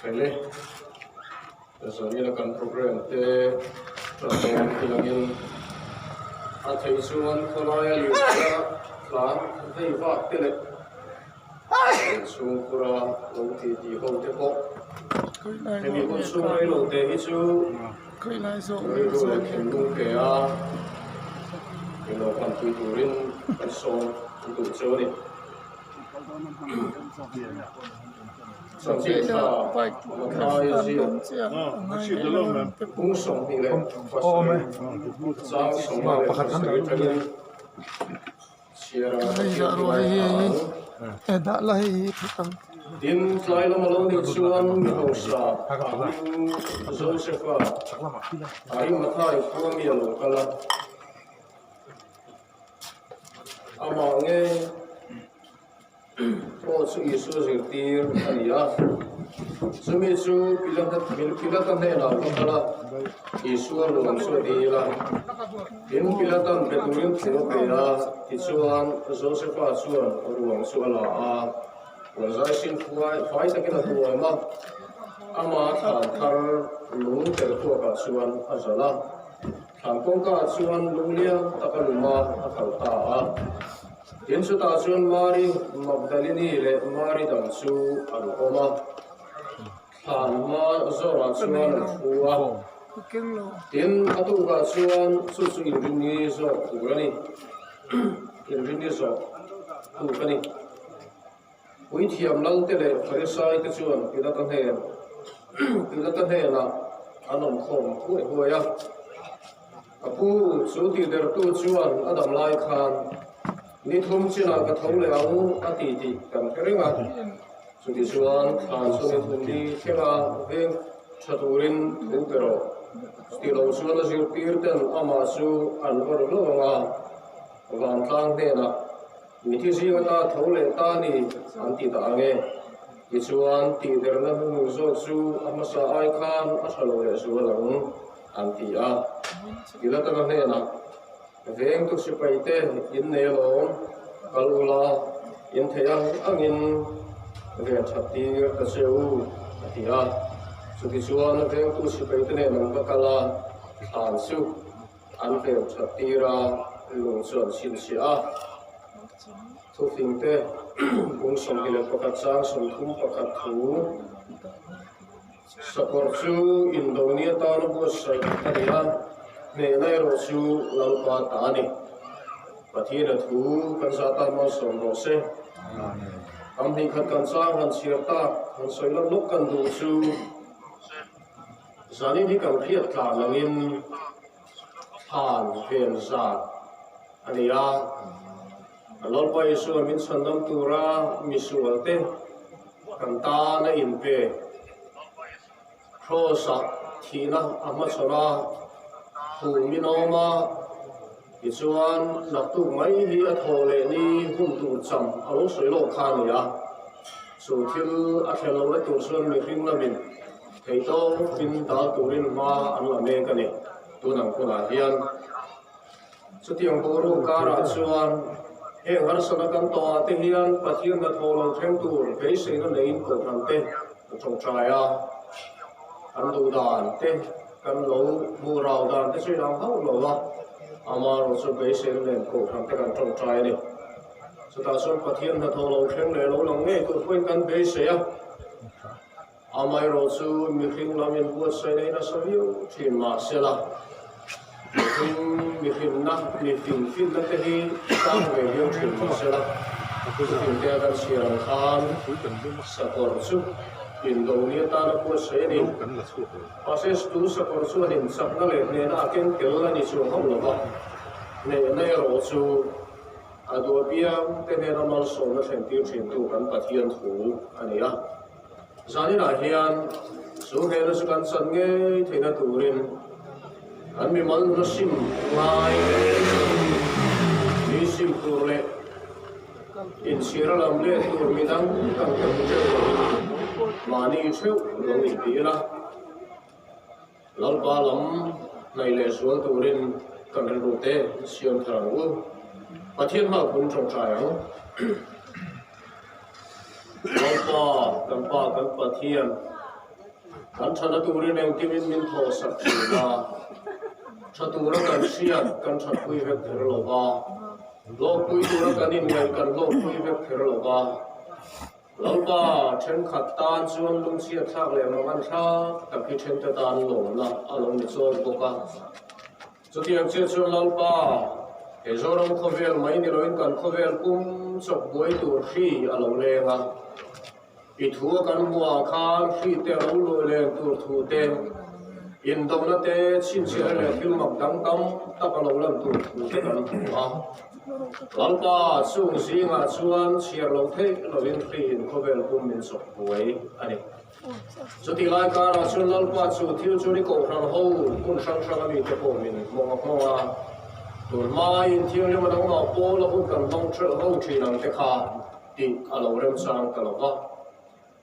Khele Zanina kan program te ṭan tilangin a theih chuan khawlaia lirtheia tlan vei vak te leh inchhungkhura lo ti ti ho te pawh hemi hun chhung rei lo te hi chu rilru leh thinlung pe a inlo hmanpui turin kan sawm duh chu a ni. Chanchin tha Mathaia ziak kung 27 chang 17 atangin chhiar a Pathian thu ngaithla ang. Tin, tlai lama lo nih chuan mi hausa hming Josefa Arimathai khua mi a lo kal a. Amah nge pawh chu Isua zirtir a ni a, chumi chu Pilata hnenah va kal a, Isua ruang chu a dil a. Tin, Pilata'n pe turin thu a pe a, tichuan Josefa chuan ruang chu a la a, puanzai sin fai takin a tuam a, ama thlan thar lung tel kuakah chuan a zalh a. Thlan kawngka chuan lunglian tak a lum a, a kal ta a. Tin, chutah chuan Mari Magdalini leh Mari dang chu an awm a. Thlan hma zawrah chuan an thu a. Tin, a tukah chuan chu chu inrinni zawk tur a ni. Inrinni zawk tuk a ni. Puithiam Lalte leh Farisai te chuan Pilata hnen Pilata hnenah an awm khawm huai huai a. Ka pu, chu tihdertu chuan a dam lai khan ni thum chinah ka tho leh ang a ti tih kan hre reng a. Chutichuan thlan chu ni thum li thlenga veng tha turin thu pe rawh. Chuti lo chuan a zirtir ten amah chu an va ru lo ang a, vantlang hnenah Mithi zing ata tho leh ta ni an ti dah ang e. Tichuan, tihderna hnu zawk chu a hmasa ai khan a tha lo leh zual ang, an ti a. Pilatana hnenah, Vengtu sipaite in nei alawm, kal ula, in theih ang angin ven that tir ta che u, a ti a. Chutichuan, vengtu sipaite nen an va kal a, thlan chu An hmel that tir a, lung chu an chhinchhiah a. Thufingte kung 21 chang 31 thu sakawr chu Indonia tana buatsaih a ni a, hnehna erawh chu Lalpa ta a ni. Pathiana thu kan zah tan malsawm rawh se. Kam hnih khat kan chang han chhiar tak, han sawi lawk lawk kan duh chu. Zanin hi kan hriat tlan langin thlan ven zan a ni a, Lalpa Isua min chhandam tura misualte kan tan a inpe. Kraws-ah thihna a hmachhawn a, phum in a awm a, tichuan naktuk mai hi a thawh leh ni hun tur cham a lo sawi lawk kha a ni a, chu thil a thlen lohna tur chuan mihring lamin Theihtawpin dal turin hma an la mek a ni. Tun ang hunah hian chutiang boruak karah chuan heng harsatna kan tawhah te hian Pathian hnathawh lo thleng tur beiseina neiin kohhran te an tawngtai a, an duh dan te kan lo hmuh rau dan te chu inang hauh lo a, amaherawhchu chu beiseina nen kohhran te kan tawngtai a ni. Chutah chuan Pathian hnathawh lo thleng leh lo lang ngei tur pawhin kan beisei a. Amaherawhchu mihring lam inbuatsaih nei nasa viau thin mah sela, mihring mihrinna, mifing finna te hi tang ve viau thin mah sela, chutinte a kan chhiar ang khan sakawr chu Indonia tana buatsaih a ni. Mahse tu sakawr chuan inchakna leh hnehna a keng tel a ni chuang hauh lo va, hnehna erawh chu a duh apiang te hnena malsawmna thlentir thintu kan Pathian thu a ni a. Zaninah hian chu hnehna chu kan chan ngei theihna turin kan mimal nuna sim ngai mi sim tur leh inchhira lam let tur midang kan te hmu teuh lovin mahni theuh lo inti ila, Lalpa lam hnaih leh zual turin kan rilru te siam thar ang u. Pathian hma kun tawngtai ang. Lalpa. kan Pa kan Pathian, kan thana turin engkimin min thawhsak thin a, tha tura kan hriat kan thatpui vek kher lo va, hlawkpui tura kan inngaih kan hlawkpui vek kher lo va. Lalpa, thenkhat tan chuan lungchhiat thlak leh mangan thlak tak hi thente tan lawmna a lo ni chawi bawk a. Chutiang chiah chuan Lalpa, he Zoram khawvel mai ni loin kan khawvel pum chawp buai tur hri a lo leng a. I thu a kan hmuh ah khan hri te a lo luh leng tur thu te, indona te, chhinchhiahna leh thil mak dang tam tak a lo lan tur thu te kan hmu a. Lalpa chung zingah chuan chhiar lo theih lovin hriin khawvel pum min chawp buai a ni. Chutih lai karah chuan Lalpa chu thil chu ni kohhran ho hmun hrang hrang a mite pawh min hmawng a hmawng a, tun hmain thianghlim a dangmah pawl a hun kan hmang ṭhelh ho ṭhin ang te kha tih a lo remchang ta lo va.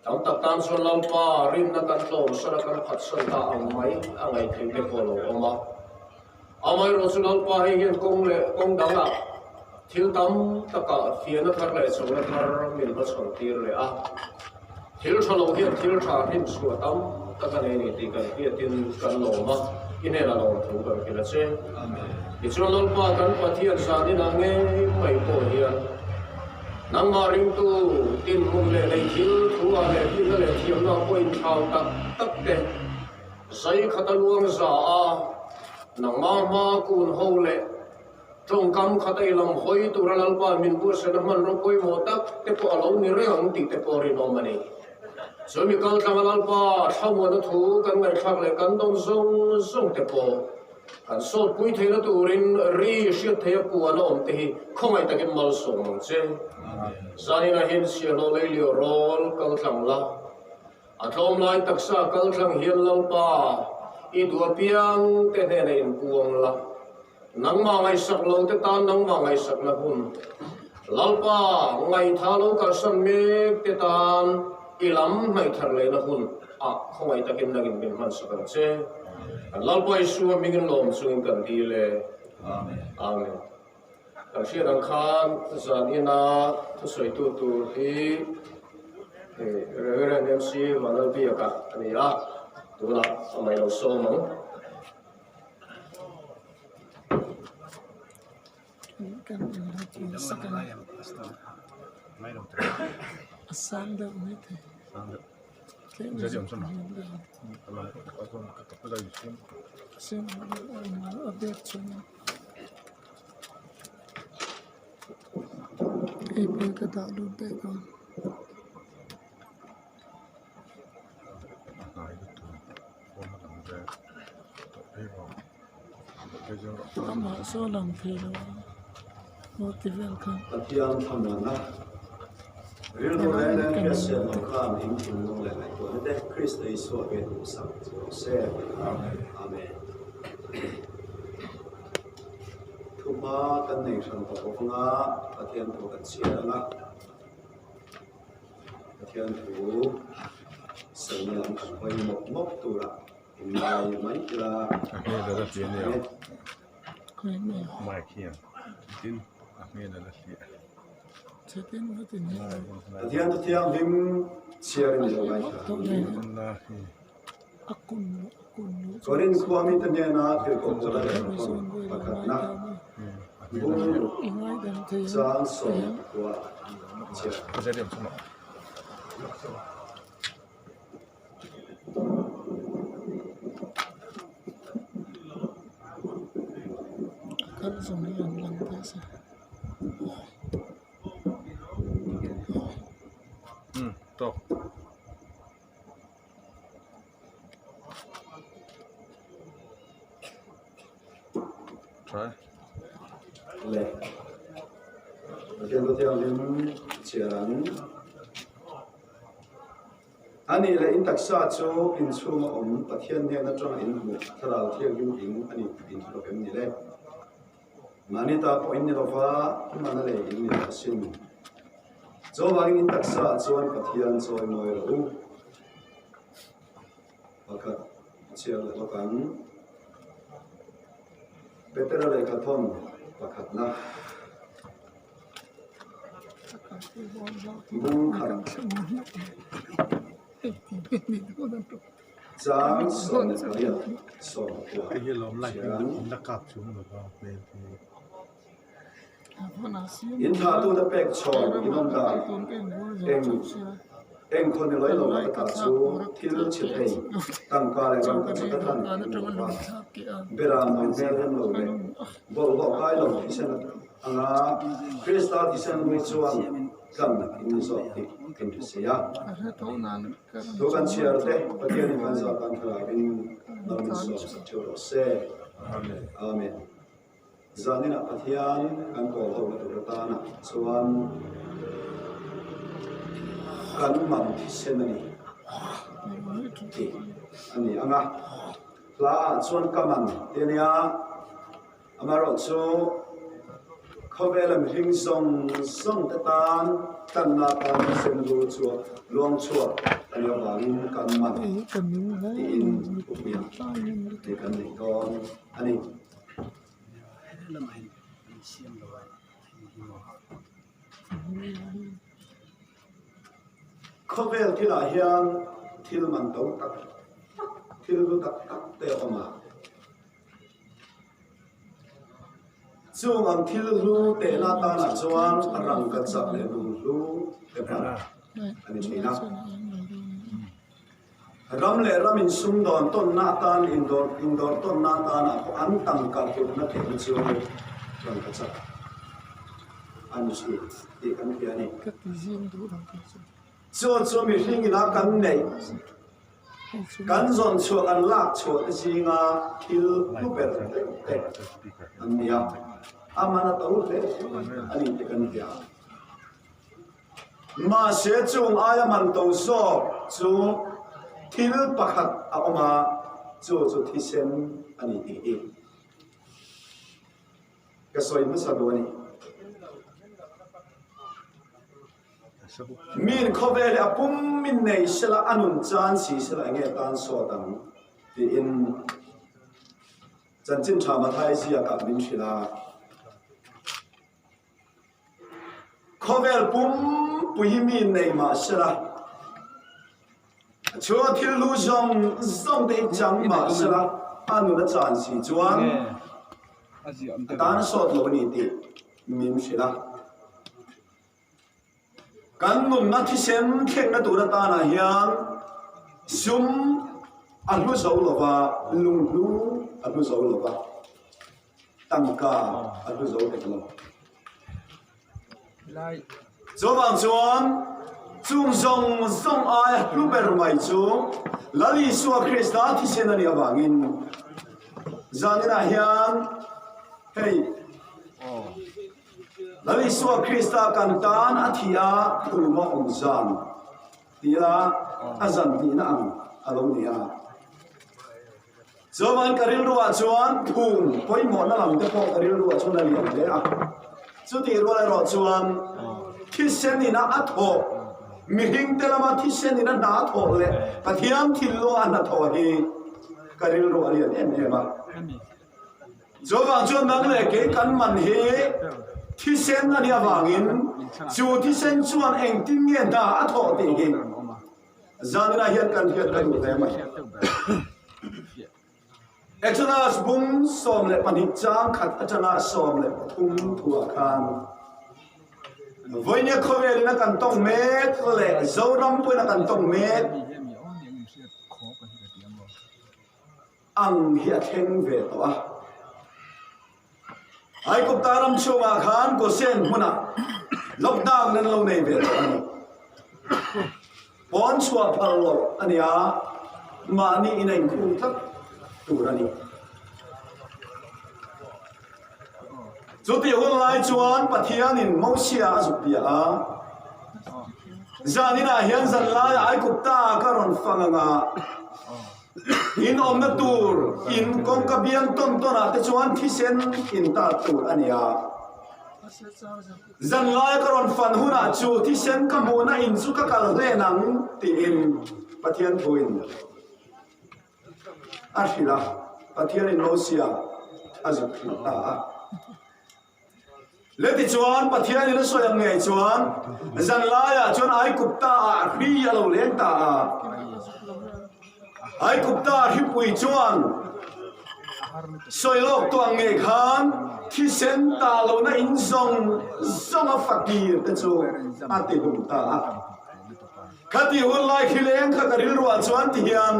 Tam tak tan chuan Lalpa rinna kan tlawmsan a kan phatsan ta ang mai a ngaihtheih te pawh a lo awm a. Amaherawh chu Lalpa hei hian kawng leh kawng dangah thil tam takah fiahna thar leh chona thar min hmachhawn tir leh a. Thil tha lo hian thil tha hrinchhuah tam tak a nei ni tih kan hriatin kan lawm a, i hnenah lawmthu kan hrilh a che. Tichuan Lalpa kan Pathian zan inah ngei mai pawh hian nangmah ringtu dinhmun leh lei thil thu ah leh hlimna leh thiamna pawh inthlau tak tak te Zai khat a luang za a, nangmah hma kun ho leh tawngkam khat a i lam hawi tura Lalpa min buatsaihna hmanraw pawimawh tak te pawh a lo ni reng ang tih te pawh rinawm a ni. Chu mi kaltlanga Lalpa thlamuanna thu kan ngaihthlak leh kan dawn zawng zawng te pawh kan sawtpui theihna turin ri hriat theia puan a awm te hi khawngaih takin malsawm ang che. Zaninah hian chhiahhlawh lei liau rawl kaltlang la. A tlawm lai taksa kal thlang hian Lalpa, i duh apiang te hnenah inpuang la. Nangmah ngaihsak lo te tan nangmah ngaihsakna hun. Lalpa, ngaihtha lo kalsan mek te tan i lam hnaih thar lehna hun ah khawngaih takin nangin min hmansak ang che. Kan Lalpa Isua hmingin lawm chungin kan dil e. Amen. Kan hriat ang khan zan ina thusawitu tur hi Reverend MC Vanlalbiaka a ni a, tunah a mai lo sawm ang. Hei pawh ka dah lut daih dawn. Amah saw lang thei lo a aw ti vel kha. Pathian thlamuanna rilru reng reng hriat siam lo khan in thinlung leh ngaihtuahna te Krista Isua hian hmuhsak chu rawh se. Amen. Thuma kan nei hran ta bawk anga Pathian thu kan chhiar ang a, Pathian thu sawina lam kan hawi mawp mawp tura inngai mai ila A hmel a la hliah nia mic hian tin a hmel a la hliah. Pathian thu thianghlim chhiar in lo ngaithla ang. Korin khua mite hnena tirhkoh Paula lehkhathawng pakhatna bung chang 10 chhiar. Le Pathian Thu Thianghlim chhiar ang. A nih leh in taksa chu inchhunga awm Pathian hnen atanga in hmuh Thlarau Thianghlim ing a ni tih in hre em ni le? Mahni ta pawh in ni lova, hmana lei in ni lo asin. Chuvangin in taksa ah chuan Pathian chawi mawi rawh u. Pakhat a chhiar leh lawk ang. Petera lehkhathawn pakhatna. Bung khat. Chang 18 10 chuan In thlahtute pek chhawn in awm dan eng eng khaw ni lawih lo laka ta chu thil chhe thei tangka leh rangka chak a than in lo va. Beram ang hmel hem lo leh bawlhhlawh kai lo thisen anga Krista thisen ru chuan tlan in ni zawk tih kan hre si a. Thu kan chhiar te Pathianin kan zah tan thlalak in lo min sawm sak theuh rawh se. Amen. Zaninah Pathian kan kawl ho na tur atana chuan kan man thisen a ni tih a ni ang a. Hla ah chuan ka man ti a nia, amaherawhchu khawvela mihring zawng zawng te tan tlanna atan thisen lu chhuak luang chhuak a nih avangin kan man tiin thupuiah tih kan nei dawn a ni. Khawvel thilah hian thil man to tak tak, thil hlu tak tak te a awm a. Chung ang thil hlu tehna atanah chuan rangkachak leh lunghlu te hman a ni thin a. Ram leh ram insumdawn tawnna atan, indawr indawr tawnna atanah pawh an tangka hlutna theihna chu rangkachak a ni thin tih kan hria a ni. Chu chu mihring ina kan neih, kan zawn chhuah, kan lak chhuah te zinga thil hlu ber te an ni a, a man a to hle a ni tih kan hria. Mahse chung aia man to zawk chu thil pakhat a awm a, chu chu thisen a ni tih hi ka sawi hmasa duh a ni. Min khawvel hi a pum min nei sela a nun chan si sela enge tan sawt ang tiin chanchin tha Mathai ziakah min hrilh a. Khawvel pumpui hi mi nei mah sela, a chhunga thil hlu zawng zawng te hi chang mah sela, a nun a chan si chuan a tan a sawt lo a ni tih min hrilh a. Kan nunna thisen thlengna tur atanah hian sum a hlu zo lo va, lunghlu a hlu zo lo va. Tangka a hlu zo tek lo. Chuvang chuan chung zawng zawng aia hlu ber mai chu Lal Isua Krista thisen a nih avangin zaninah hian hei Lal Isua Krista kan tan a thih a phuma awm zan tia a zan hnihna ang a lo ni a. Chuan ka rilruah chuan phung pawimawhna lam te pawh ka rilruah chuan a lian hle a. Chutih rual erawh chuan thisen ina a thawh, mihring te lama thisen ina hna a thawh leh Pathian thinlunga a hnathawh hi ka rilruah a lian em em a. Chuvang chuan nang leh kei kan man hi thisen a nih avangin chu thisen chuan engtin nge hna a thawh tih hi Zaninah hian kan hriat ka duh hle mai. Exodus bung 12 chang khat atanga 13 thuah khan Vawinia khawvelin a kan tawng mek leh Zoram pawhin a kan tawng mek ang hi a thleng ve tawh a. Aigupta ram chhungah khan Gosen hmunah lockdown an lo nei ve tawh a ni. Pawn chhuah phal loh a ni a, mahni in a inkhung tlat tur a ni. Chutih hun lai chuan Pathianin Mosia a zuk bia a, Zaninah hian zan laiah Aigupta ka rawn fang ang a, In awmna tur in kawngka biang tawn tawn ah te chuan thisen in tat tur a ni a. Zan lai ka rawn fan hunah chu thisen ka hmuhna in chu ka kal hlen ang tiin Pathian thuin a hrilh a. Pathianin Mosia a zuk hrilh ta a. Le tichuan, Pathianin a sawi ang ngei chuan, zan laiah chuan Aigupta-ah hri a lo leng ta a. Aigupta hripui chuan sawi lawk tawh ang ngei khan thisen tah lohna in zawng zawng a fakir te chu a ti hlum ta a. Khati hun lai khi leng kha ka rilruah chuan ti hian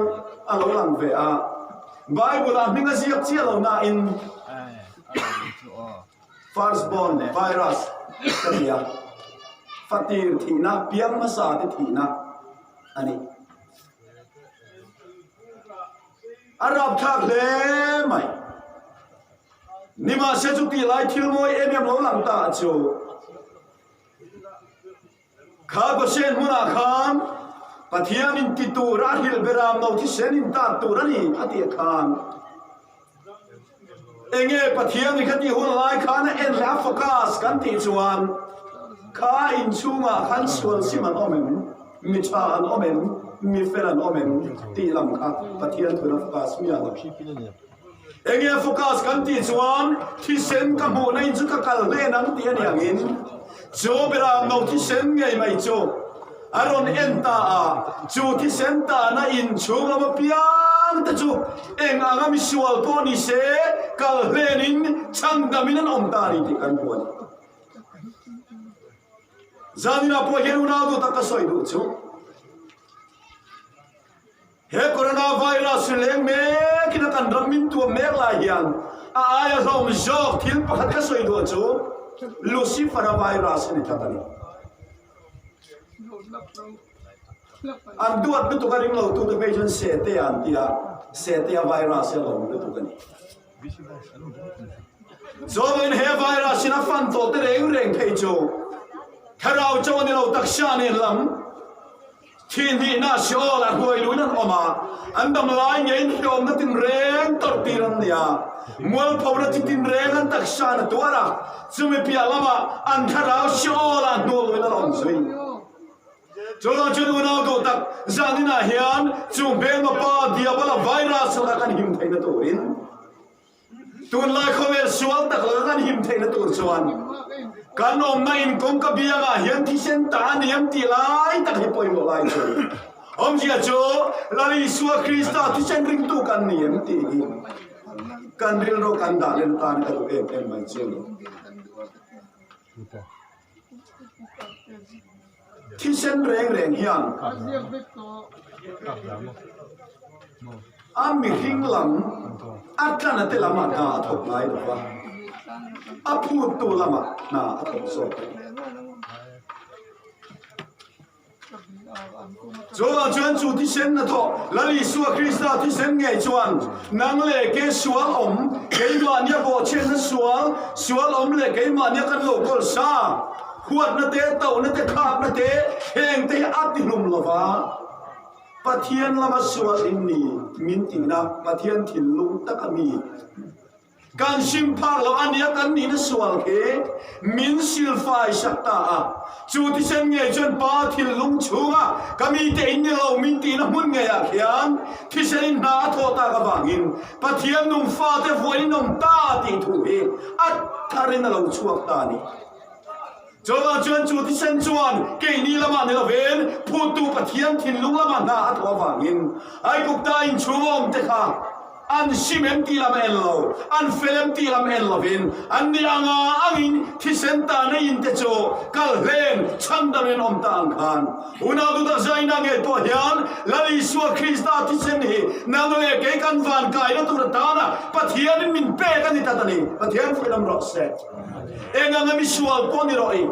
a lo lang ve a. Bible-ah hming a ziak chiah lo nain, Firstborn virus ka ti a, fatir thihna, piang hmasa te thihna a ni. A rapthlak hle mai. Nimahse chu tih lai thil mawi em em lo lang ta chu kha Goshen hmunah khan Pathianin ti tur a hrilh beram no thisen in tat tur a ni a tih khan Enge Pathian i kha tih hun lai khan a en leh a focus kan tih chuan kha inchhungah khan sual sim an awm em, mi tha an awm em, mi fel an awm em tih lam kha Pathian thun a focus miah lo. Enge focus kan tih chuan thisen ka hmuhna in chu ka kal hlen ang tih a ni angin chu berah no thisen ngei mai chu A rawn en ta a, chu thisen tahna inchhung lam apiang te chu eng anga misual pawh ni se kal hlenin chhandam in an awm ta a ni tih kan hmu a ni. Zaninah pawh hian unau duh tak ka sawi duh chu. He coronavirus hi leng mekin a kan ram min tuam mek lai hian a aia hlawm zawk thil pakhat ka sawi duh chu Lucifera virus a ni tlat a ni. An duat lutuk a ring lo tute phei chuan Setea an ti a, Setea virus hi a lawm lutuk a ni. Chuanin he virus in a fan tawh te reng reng phei chu thlarau chauh a ni lo taksa nen lam Thihhnihna Sheol ah hruai luin an awm a, an dam lai ngeiin hlawmna tinreng tawrh tir an ni a, mualphona chi tinreng an taksa in a tuar a, chumi piah lamah an thlarau Sheol ah hnuh luin an awm zui. Chuvang chuan unau duh tak zaninah hian chu hmelma pa Diabola virus laka kan him theihna turin, Tunlai khawvel sual tak laka kan him theihna tur chuan kan awmna in kawngka biangah hian thisen ta a ni em tih lai tak hi pawimawh lai chu a ni. Awmzia chu Lal Isua Krista thisen ringtu kan ni em tih hi kan rilru kan dah len tan ka duh em em mai chu a ni. Thisen reng reng hian a mihring lam a tlana te lamah hna a thawk ngai lo va, a phuttu lamah hna a thawk zawk a ni. Chuvang chuan chu thisen na thawh Lal Isua Krista thisen ngei chuan nang leh ke sual awm keimahnia bawhchhiatna sual sual awm leh keimahnia kan lo kawl sa huatna te tohna te khakna te heng te hi a ti hlum lova Pathian lama sual in ni min tihna Pathian thinlung taka mi Kan sim phak lo a nia kan nihna sual khi min silfai sak ta a. Chu thisen ngei chuan Pa thilhlung chhunga ka mite in ni lo min tihna hmun ngeiah khian thisen in hna a thawh tak avangin Pathian nung fate vuain in awm ta tih thu hi a tharin a lo chhuak ta a ni. Chuvang chuan chu thisen chuan keini lamah ni lovin phuttu Pathian thinlung lamah hna a thawh avangin Aigupta inchhung awmte kha An sim em tih lam en lo, an fel em tih lam en lovin, an ni anga angin thisen ta neiin te chu kal hlen chhandam in awm ta ang khan. Unau duhtak zaina ngei pawh hian Lal Isua Krista thisen hi nang leh kei kan van kaina tur atana Pathianin min pek a ni tlat a ni. Pathian fuihnam rawh se. Eng anga misual pawh ni rawh i.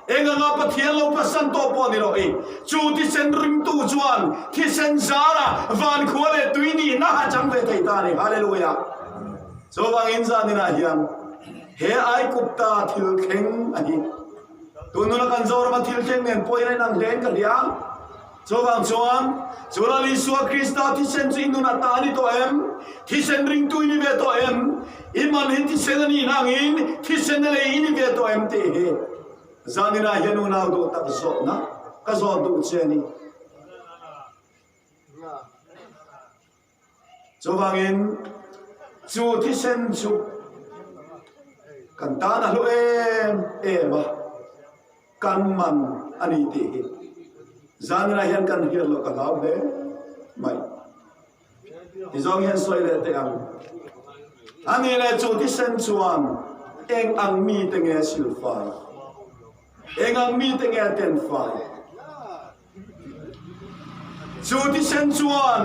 Eng anga Pathian lo phasan tawh pawh ni loh i, chu thisen ringtu chuan thisen zara van khua leh tui nihna a chang ve thei ta a ni. Hallelujah! Chuvangin zaninah hian he Aigupta thil thleng a hi tun huna kan Zorama thil thleng nen pawhin a inang hlein ka hria. Chuvang chuan, chu Lal Isua Krista thisen chu i nunah ta a ni tawh em? Thisen ringtu i ni ve tawh em? I man hi thisen a nih hnangin thisen a lei i ni ve tawh em tih hi zaninah hian unau duh tak zawhna ka zawt duh che a ni. Chuvangin, chu thisen chu. Kan tan a hlu em em a, kan man a ni tih hi zanah hian kan hriat loh ka hlau hle mai. Tizawng hian sawi leh teh ang. A nih leh chu thisen chuan eng ang mite nge silfai? Eng ang mite nge tenfai? Chu thisen chuan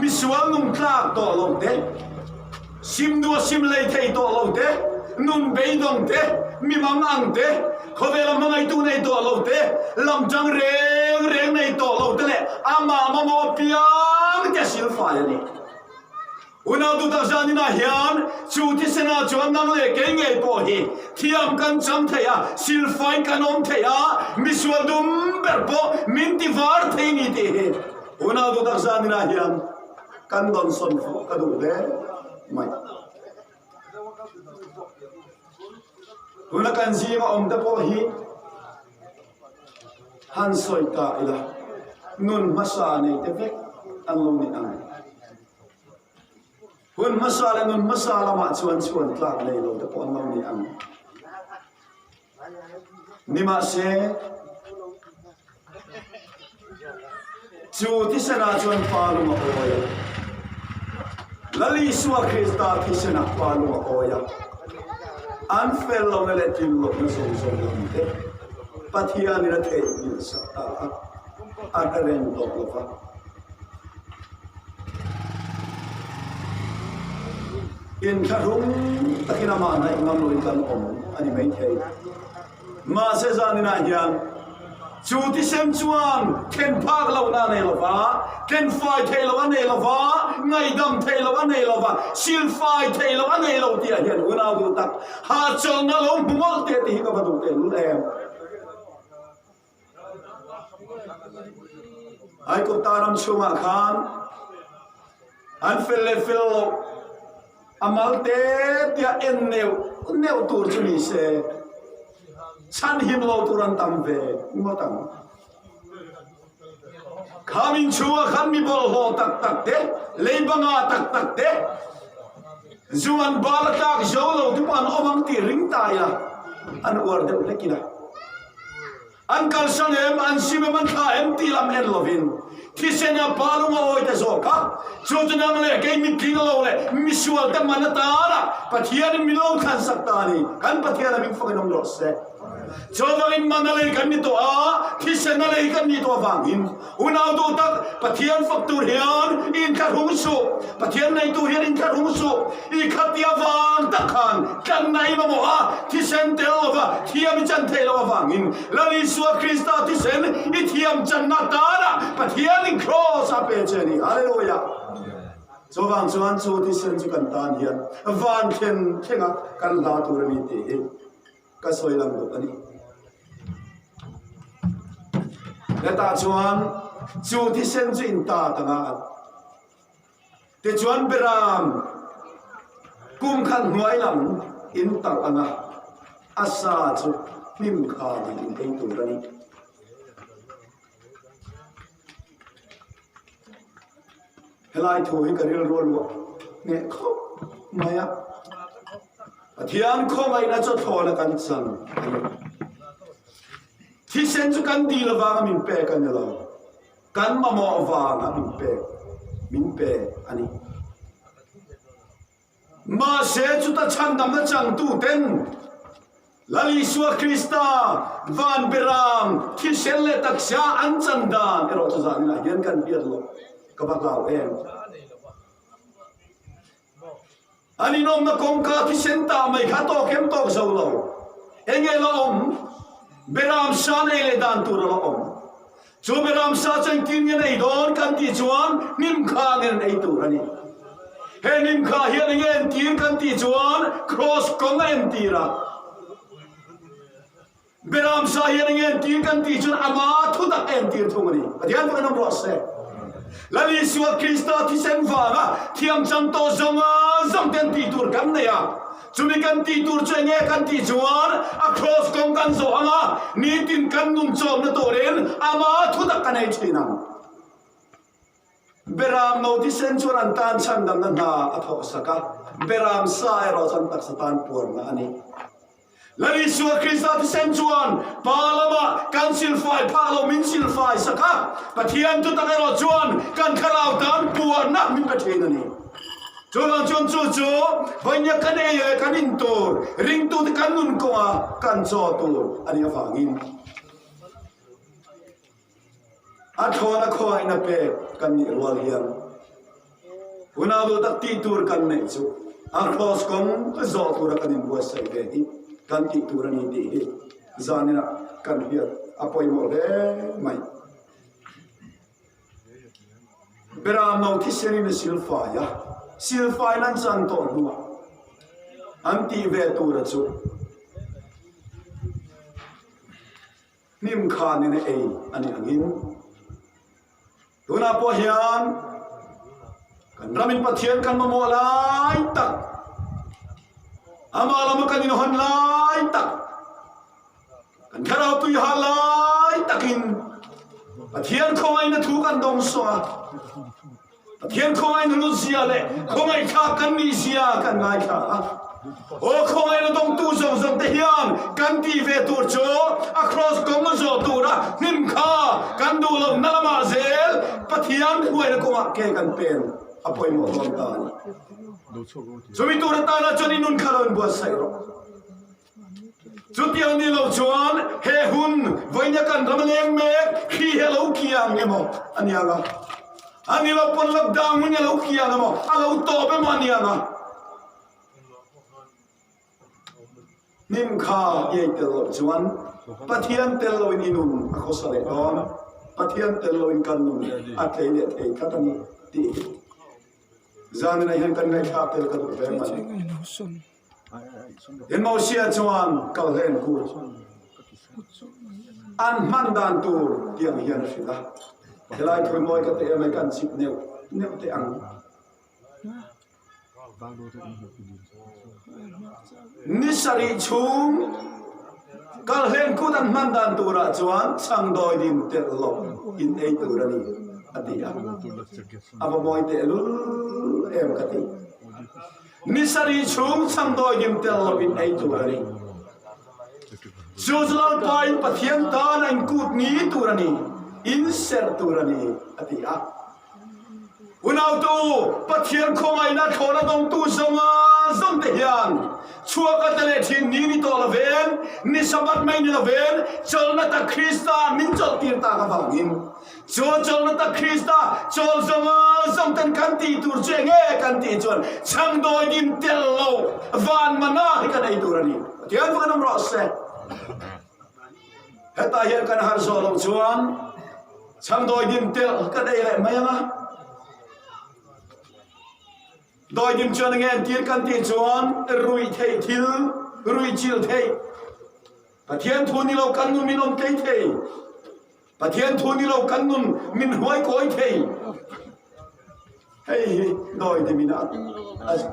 misual nung tlak tawh lo te, sim dua sim lei thei tawh lo te, nun beidawng te, mi mang ang te, khawvela hmangaihtu nei tawh lo te, lamtang reng reng nei tawh lo te leh amah mamawh apiang te silfai a ni. Unau duhtak zaninah hian chu thisenah chuan nang leh kei ngei pawh hi thiam kan chang thei a, silfain kan awm thei a, misual dum ber pawh min ti var thei ni tih hi unau duhtak zaninah hian kan dawnsawn fuh ka duh hle mai. Tuna kan zinga awm te pawh hi han sawi ta ila nun hmasa nei te vek an lo ni ang. Hun hmasa leh nun hmasa lamah chuan chhuan tlak nei lo te pawh an lo ni ang. Nimahse, chu thisenah chuan Pa lung a awi a. Lal Isua Krista thisenah Pa lung a awi a. An fel lohna leh tlin lohna zawng zawng lam te Pathianin a theihnghilh sak ta a, a hre reng tawh lo va. Inthlahrung takin amah hnaih ngam loin kan awm a ni maithei. Mahse zaninah hian chu thisen chuan then phak lohna a nei lo va, then fai theih loh a nei lo va, ngaihdam theih loh a nei lo va, silfai theih loh a nei lo tihah hian unau duh tak hahchawlhna lo hmu mawlh teh tih hi ka va duh tehlul em. Aigupta ram chhungah khan an fel leh fel loh a mal te tia en neuh neuh tur chu ni se chhanhim lo tur an tam ve ngawt ang. Kham inchhungah khan mi bawlhhlawh tak tak te, leiba nga tak tak te, zu an bal a tlak zo lo te pawh an awm ang tih ring ta ila an uar deuh hlek ila. An kalsan em, an sim em, an thla em tih lam en lovin thisen a palung a awi ta zawk a. Chu chu nang leh kei mitling lo leh misual te man atana Pathianin min lo thlansak ta a ni. Kan Pathian a ming fakin awm rawh se. Chuvangin man a lei kan ni tawh a, thisen a lei kan nih tawh avangin unau duh tak Pathian fak tur hian i inthlahrung suh, Pathian neitu hian inthlahrung suh. I khati avang tak khan tlanna i mamawh a, thisen tel lova thiam i chan theih loh avangin Lal Isua Krista thisen i thiam channa atana Pathianin Kraws a pe che a ni. Hallelujah! Chuvang chuan chu thisen chu kan tan hian van thlen thlenga kan hla tur a ni tih hi Ka sawi lang bawk a ni. Hetah chuan chu thisen chu in ta ta nga a. Tichuan Beram kum khat hnuai lam in tarh ang a, a sa chu hnim khanin in ei tur a ni. Helai thu hi ka rilru a luah hneh khawp mai a. Pathian khawngaihna chu thlawna kan chan a ni. Thisen chu kan dil avanga min pek a ni lo. Kan mamawh vanga min pek, min pe a ni. Mahse, chuta chhandamna changtuten Lal Isua Krista van beram thisen leh taksa an chan dan erawh chu zaninah hian kan hriat loh ka va hlau em. An inawmna kawngka thisen tah mai kha tawk em tawk zo lo. Enge la awm? Beram sa nei leh dan tur a la awm. Chu beram sa chu engtin nge nei dawn kan tih chuan hnim kha ngen an ei tur a ni. He hnim kha hian enge entir kan tih chuan kraws kawng a entir a. Beram sa hian enge entir kan tih chuan ama thutak a entir thung a ni. Pathian fakin awm rawh se. Lal Isua Krista thisen vanga thiam chang tawh zawnga zawng te an tih tur kan nei a. Chumi kan tih tur chu enge kan tih chuan a kraws kawng kan zawh ang a, nitin kan nun chawmna turin ama thutak kan ei thin ang. Beram no thisen chuan an tan chhandamna hna a thawhsak a, beram sa erawh chuan taksa tan puarna a ni. Lal Isua Krista thisen chuan Pa lamah kan silfai phah lo min silfai sak a, Pathian thutak erawh chuan kan thlarau tan puarna min pe thin a ni. Chuvang chuan chu chu vawinia kan ei leh kan in tur, ringtute kan nun kawnga kan chaw tur a nih avangin a thlawna khawngaihna pek kan nih rual hian hunau duh tak tih tur kan neih chu a kraws kawng zawh tura kan inbuatsaih ve hi kan tih tur a ni tih hi zaninah kan hriat a pawimawh hle mai. Beram no thisenin a silfai a, silfaiin an chan tawh hnuah an tih ve tura chu Hnim khanin a ei a nih angin tunah pawh hian kan ramin Pathian kan mamawh lai tak, amah lama kan inhawn lai tak, kan thlarau tui ha lai takin Pathian khawngaihna thu kan dawng sawng a, Pathian khawngaihna lut zia leh khawngaihthlak kan nih zia kan ngaithla a. Aw khawngaihna dawngtu zawng zawng te hian kan tih ve tur chu a kraws kawng a zawh tura hnim kha kan duh loh na lamah zel Pathian hruaina kawngah ke kan pen a pawimawh dawn ta a ni. Chumi tur atana chuan i nun kha lo inbuatsaih rawh. Chutiang ni lo chuan he hun vawinia kan ram leng mek khi hi a lo kiang emaw a ni ang a, a ni lo pawn lockdown hun hi a lo kiang emaw a lo tawp emaw a ni ang a, hnim kha i ei tel loh chuan Pathian tel loin i nun a khawsa leh dawn, Pathian tel loin kan nun a tlei leh thei tlat a ni tih hi zaninah hian kan ngaihthlak tel ka duh hle mai. Tin Mosia chuan kalhlen kut an hman dan tur tiang hian a hrilh a, Helai thawimawi ka teh emai kan chip neuh neuh teh ang. Ni sarih chhung kalhlen kut an hman dan turah chuan chhangdawi din telh lo in ei tur a ni, a ti a. A va mawi tehlul em ka ti. Ni sarih chhung chhangdawi dim tel loin ei tur a ni. Chu chu Lalpa in Pathian tan a inkut ni tur a ni, in serh tur a ni, a ti a. Unautu, Pathian khawngaihna thlawna dawngtu zawnga zawngte hian chhuak a te leh thin ni ni tawh lovin, ni Sabbath mai ni lovin, chawlhna tak Krista min chawlhtir tak avangin, Chu chawlhna tak Krista chawl zawnga zawngten kan tih tur chu enge kan tih chuan chhangdawi dim tel lo van mana hi kan ei tur a ni. Pathian fak an awm rawh se. Hetah hian kan harh zawh loh chuan chhangdawi dim tel kan ei leh mai ang a. Dawi dim chuan enge entir kan tih chuan ruih theih thil, ruih chil theih. Pathian thu ni lo kan nun min awm tlei thei. Pathian thu ni lo kan nun min hruai kawi thei. Hei hi dawi dim in a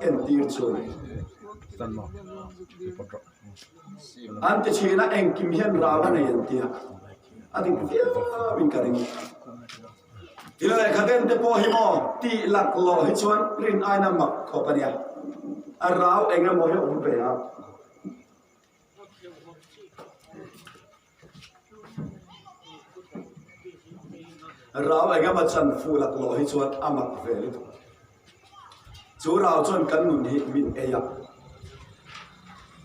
entir chu a ni. An ti thin a, engkim hian ral a nei an ti a, a dik viau in ka ring. Thil lehkha den te pawh hi maw tih laklawh hi chuan rin aina mak khawp a nia. A rau eng emaw hi a awm ve a. Rau engemaw chan fuh laklawh hi chuan a mak ve lutuk. Chu rau chuan kan nun hi min ei a,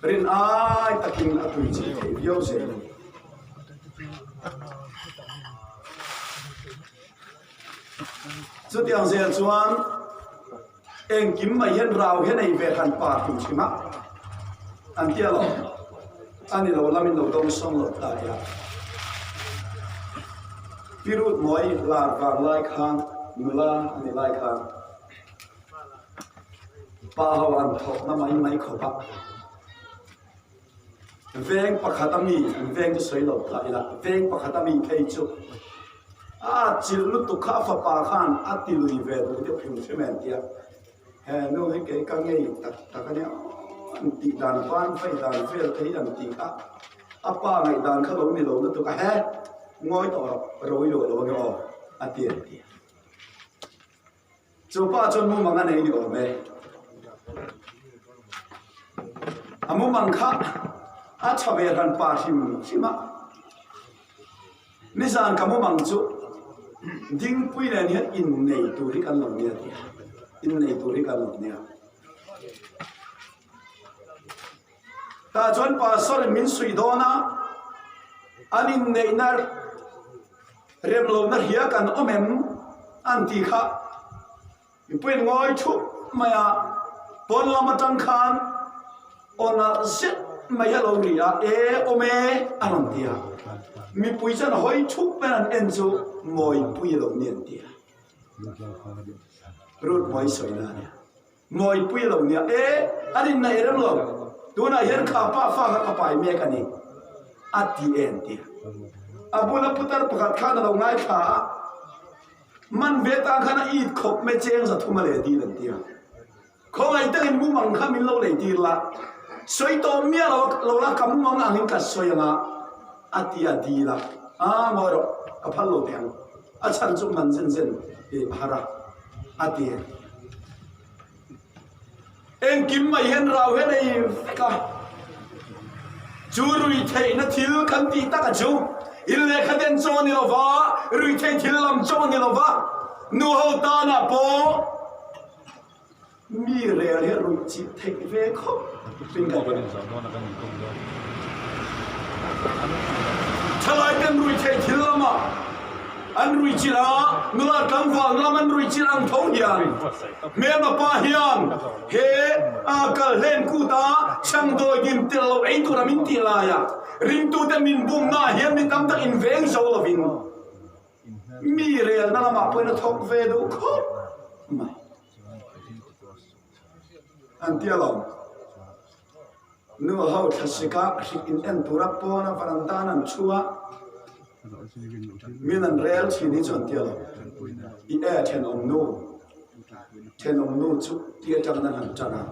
rin ai takin a tui chhe thei viau zel a ni. Chutiang zel chuan Engkim mai hian rau hian ei ve han pa hrim hrim a, an ti alawm. A ni lo lamin lo dawng sawng lo ta ila. Pi Ruth Mawi lar vang lai khan nula a ni lai khan pa ho an thawk na mai mai khawp a. Veng pakhat a mi, an veng chu sawi lo ta ila, veng pakhat a mi phei chu a atchilh lutuk kha a fapa khan a ti lui ve duh deuh hrim hrim em tia he nu hi kei ka ngei tak tak a nia an tih dan van phei dan vel te hi an tih kha a pa ngaih dan kha lo ni lo lutuk a he ngawi tawh rawh roi luah lo ange aw a ti an ti. Chu pa chuan mumang a nei ni awm e. A mumang kha. A tha ve hran pa hrim hrim a. Nizan ka mumang chu Dingpui nen hian innei tur hi kan lo nia ti a, innei tur hi kan lo nia. Tah chuan pastor in min suih dawn a, an inneihna rem lohna hria kan awm em an tih kha mipui in ngawi thup mai a, pawn lam atang khan aw nalh zet mai a lo ri a, e awm e a rawn ti a, mipui chuan hawi thup mai an en chu Mawipui a lo ni an ti a, Ruth Mawi sawina a nia. Mawipui a lo nia e, an inneih rem lo, tunah hian kha pa fa kha ka pai mek a ni, a ti en tia. A bula putar pakhat khan a lo ngaithla a, man ve tan khan a it khawp mai cheng 300 a leh dil an tia. Khawngaih takin mumang kha min lo lei tir la, sawi tawh miah lo lo la ka mumang angin ka sawi anga a ti a dil a, aa ngawi rawh ka phal lo teh ang, a chhan chu man zen zen i a har a. A ti. Engkim mai hian rau hian ei vek a, chu ruitheihna thil kan tih tak a chu in lehkha den chaw a ni lova, ruitheih thil lam chaw a ni lova, nu ho tanah pawh mi rel hi a ruih chih theih ve khawp in ka hria. Thalai ten ruitheih thil lamah An ruichilh a, nula tlangval lam an ruichilh ang tho hian hmelma pa hian he a kal hlen kut a changdawi dim tel lo ei tura min tih laia ringtute min bumna ah hian mi tam tak inveng zo lovin mi relna lamah pawhin a thawk ve duh khawp mai an ti alawm. Nu ho thlasika hrik in en tura pawna varandan an thu a, min an rel thin hi chu an tia lo. I e thenawm nu, thenawm nu chu ti atangin an han tan a,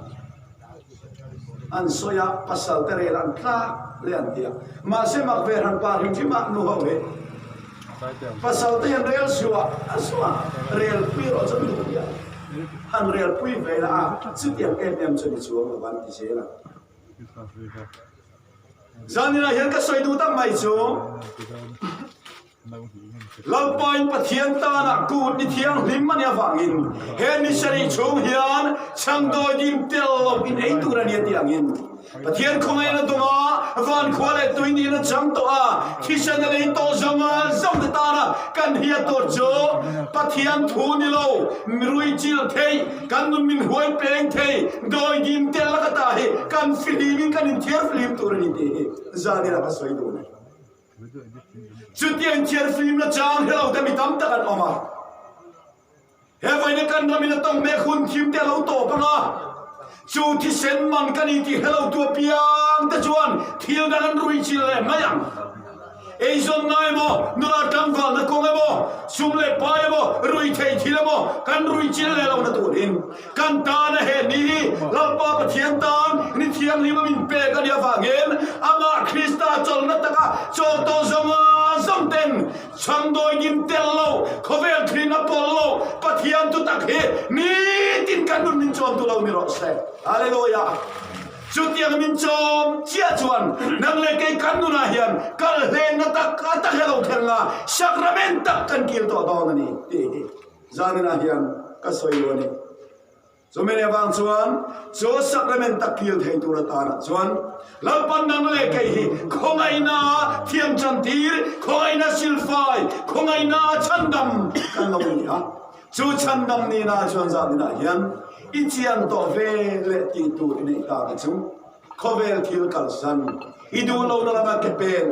an sawi a, pasal te rel an tlak le an tia. Mahse mak ve hran pa hrim hrim a nu ho hi pasal te hian rel suah a suah rel pui erawh chu an duh viau. Han rel pui ve la a, chutiang em em chu ni chuang lo an ti zel a. Zaninah hian ka sawi duh tak mai chu, Lalpain Pathian tanah kut ni thianghlim a nih avangin he ni sarih chhung hian chhangdawi dim tel lo in ei tur a ni a tih angin Pathian khawngaihna dunga van khua leh tui niin a chang tawh a, thisen a lei tawh zawng a zawng te tana kan hiat tur chu Pathian thu ni lo, ruichilh thei, kan nun min huai peng thei, dawi dim tel laka ta hi kan fihlim in kan inthiar fihlim tur a ni tih hi zanina ka sawi duh a ni. Chutia inthiar fihlim na chang hre lo te mi tam tak an awm a. He vawiin kan ramin a tawng mek hun thim te a lo tawp ang a, chu thisen man ka ni tih hre lo tu apiang te chuan thil dang an rui chil leh mai ang. Eizawnna emaw, nula tlangvalna kawng emaw, sum leh pai emaw, rui thei thil emaw kan rui chil leh lohna turin kan tan a he ni hi Lalpa Pathian tan ni thianghlim a min pek a nih avangin amah Krista chawlhna taka chawl tawh zawnga zawng ten Chhangdawi dim tel lo, khawvel thrin a pawl lo, Pathian tu tak hi nitin kan nun min chawm tu lo ni rawh se. Hallelujah! Chutiang min chawm chiah chuan nang leh kei kan nunah hian kal hlenna tak a tak he lo thleng a, sacrament tak kan kil tawh dawn a ni tih hi zaninah hian ka sawi lo a ni. Chumi avang chuan chu sacrament tak kil thei tur atanah chuan Lalpan nang leh kei hi khawngaihna thiam chantir, khawngaihna silfai, khawngaihna chhandam kan lo ni a. Chu chhandam nihna chuan zaninah hian i chian tawh ve leh tih tur i neih ta te chu Khawvel thil kalsan i duh lohna lama ke pen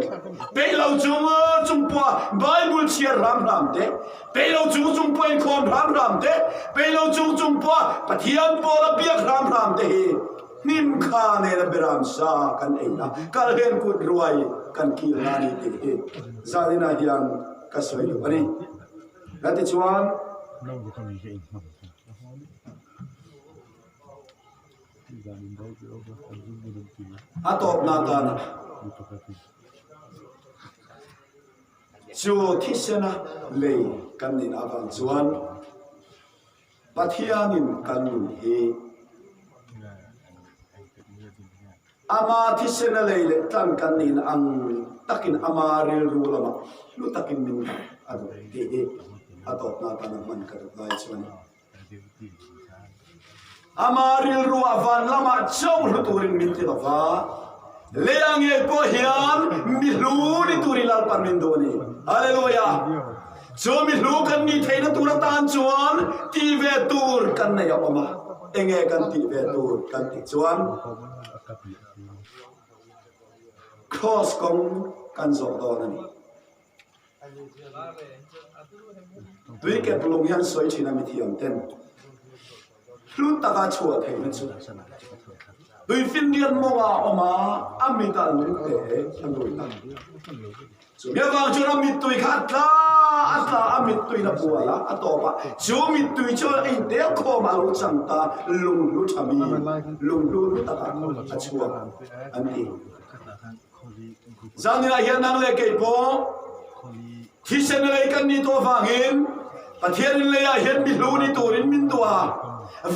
peih lo chung chung pawha Bible chhiar hram hram te, peih lo chung chung pawha inkhawm hram hram te, peih lo chung chung pawha Pathian pawla biak hram hram te hi hnim kha nena beram sa kan ei a, kalhen kut ruai kan kil na ni tih hi zaninah hian ka sawi duh a ni. Latichuan. A tawpna atana chu thisena lei kan neihna avang chuan Pathianin kan nun hi. Ama thisena lei leh tlan kan nihna ang takin ama rilru lamah hlu takin min dah a duh tih hi a tawpna atana hman ka duh lai chu a ni. Ama rilruah van lamah chauh hlu turin min ti lo va, leia ngei pawh hian mi hlu ni turin Lalpan min duh a ni. Hallelujah! Chu mi hlu kan nih theihna tur atan chuan tih ve tur kan nei a awm a. Enge kan tih ve tur kan tih chuan Kraws kawng kan zawh dawn a ni. Tui kep lung hian sawi thin a mithiam ten hlu taka chhuah theihna chu tui finriat mawnga a awm a, a mitah lung te a lut a. Chumi avang chuan a mittui kha a tla a tla a mittuiin a bual a, a tawp a, chu mittui chu a intel khawm a lo chang ta, lunghlu tha mi, lunghlu hlu takah a chhuak an ti. Zaninah hian nang leh kei pawh thisen a lei kan nih tawh avangin Pathianin leiah hian mi hlu ni turin min duh a,